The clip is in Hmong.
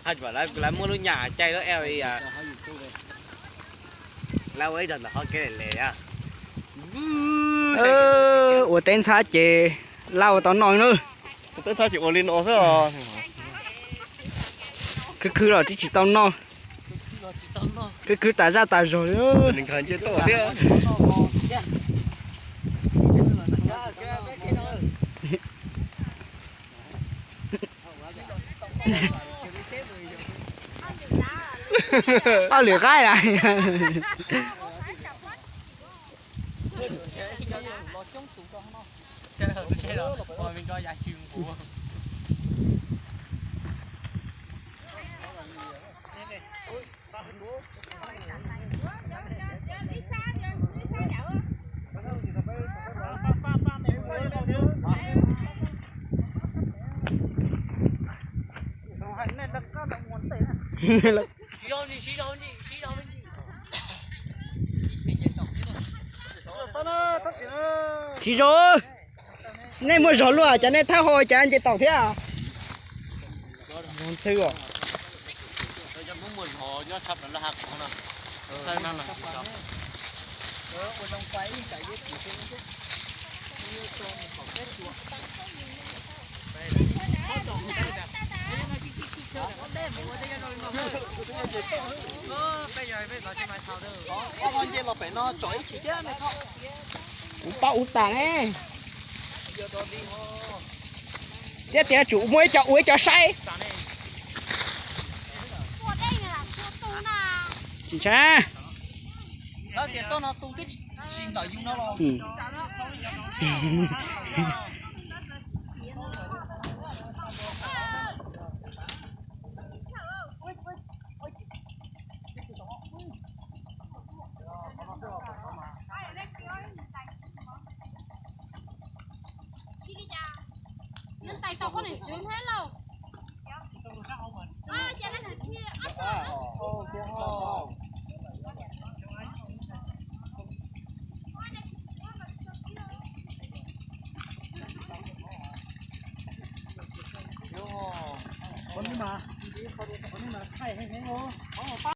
Lawv muaj lub nyam caij lub L E, lawv ua ib tog ntawm qhov kev le le. Ua teb ntxhab ces laj ua tau noj na. Teb ntxhab ces ua li no xwb. Khwv khwv los twb tsis tau noj. Khwv khwv tas zaj tas zog li. Ob lwm qaib lawm. Siv zog, nej muaj zog luaj, cov nej thawb hau cas nce taus thiab. Kuv paub ua tas ne. Thiab tias tsum muaj ib co ua ib co saib. Tsis ntshai.